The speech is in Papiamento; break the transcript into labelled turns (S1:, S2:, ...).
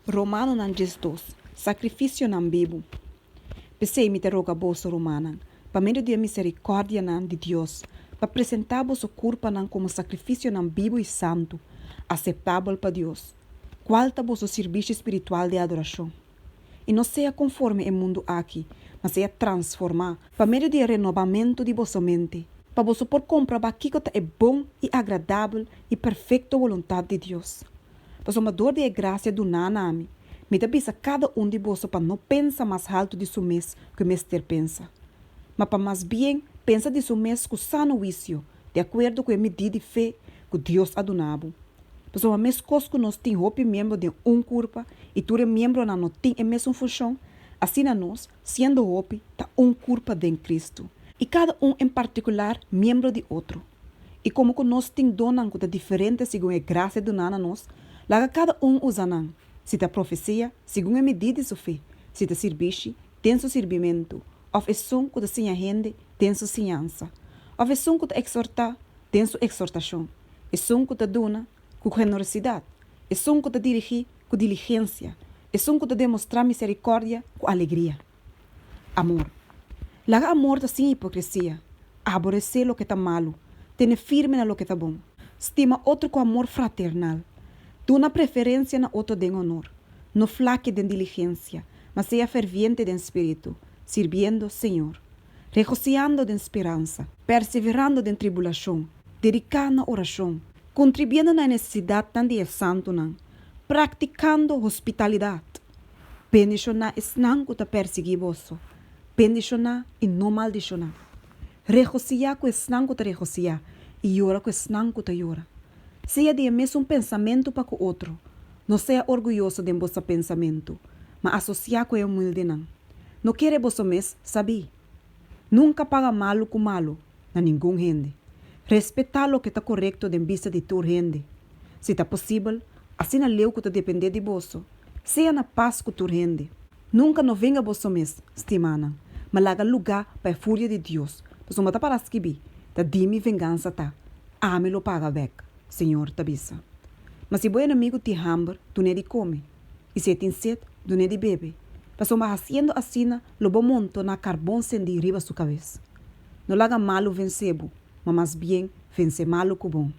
S1: Romanonan 12, Sakrifisionan bibu. P'esei mi ta roga boso, rumannan, pa medio di e miserikòrdianan di Dios, pa presentá boso kurpanan komo sakrifisionan bibu i santu, aseptabel pa Dios, kual ta boso sirbishi spiritual di adorashon. I no sea konforme e mundu aki, ma sea transformá pa medio di e renobamentu di boso mente, pa boso por komprobá kiko ta e bon i agradabel i perfekto boluntat di Dios. Pasobra dor di e grasia duná na mi, mi ta bisa kada un di boso pa no pensa mas haltu di su mes ku e mester pensa, ma pa mas bien pensa di su mes ku sano huisio, di akuerdo ku e midí di fe ku Dios a duna bo. Pasobra meskos ku nos tin hopi miembro den un kurpa i tur e miembronan no tin e mesun funshon, asina nos, siendo hopi, ta un kurpa den Kristu, i kada un en partikular miembro di otro. I komo ku nos tin donnan ku ta diferente segun e grasia duná na nos, laga kada un usa nan, si ta profesia, segun e midí di su fe, si ta sirbishi, den su sirbimentu, òf esun ku ta siña hende, den su siñansa, òf esun ku ta eksortá, den su eksortashon, esun ku ta duna, ku generosidat, esun ku ta dirigí, ku diligensia, esun ku ta demostrá miserikòrdia, ku alegria. Amor. Laga amor ta sin hipokresia. Aboresé loke ta malu. Tene firme na loke ta bon. Stima otro ku amor fraternal. Duna preferensia na otro den onor. No flake den diligensia, ma sea ferviente den spiritu, sirbiendo Señor. Regosiando den speransa. Perseverando den tribulashon. Dediká na orashon. Kontribiendo na e nesesidatnan di e santunan. Praktikando hospitalidat. Bendishoná esnan ku ta persiguí boso, bendishoná i no maldishoná. Regosihá ku esnan ku ta regosihá i yora ku esnan ku ta yora. Sea di e mesun pensamentu pa ku otro. No sea orguyoso den boso pensamentu, ma asosiá ku e humildenan. No kere boso mes sabí. Nunka paga malu ku malu na ningun hende. Respetá loke ta korekto den bista di tur hende. Si ta posibel, asina leu ku ta dependé di boso, sea na pas ku tur hende. Nunka no venga boso mes, stimánan, ma laga lugá pa e furia di Dios, pasobra ta para skibí, Ta di mi vengansa ta, ami lo paga bèk, Señor ta bisa. Ma si bo enemigu tin hamber, dun'é di kome, i si e tin set, dun'é di bebe, pasobra hasiendo asina lo bo montoná karbon sendí riba su kabes. No laga malu vensé bo, ma mas bien vensé malu ku bon.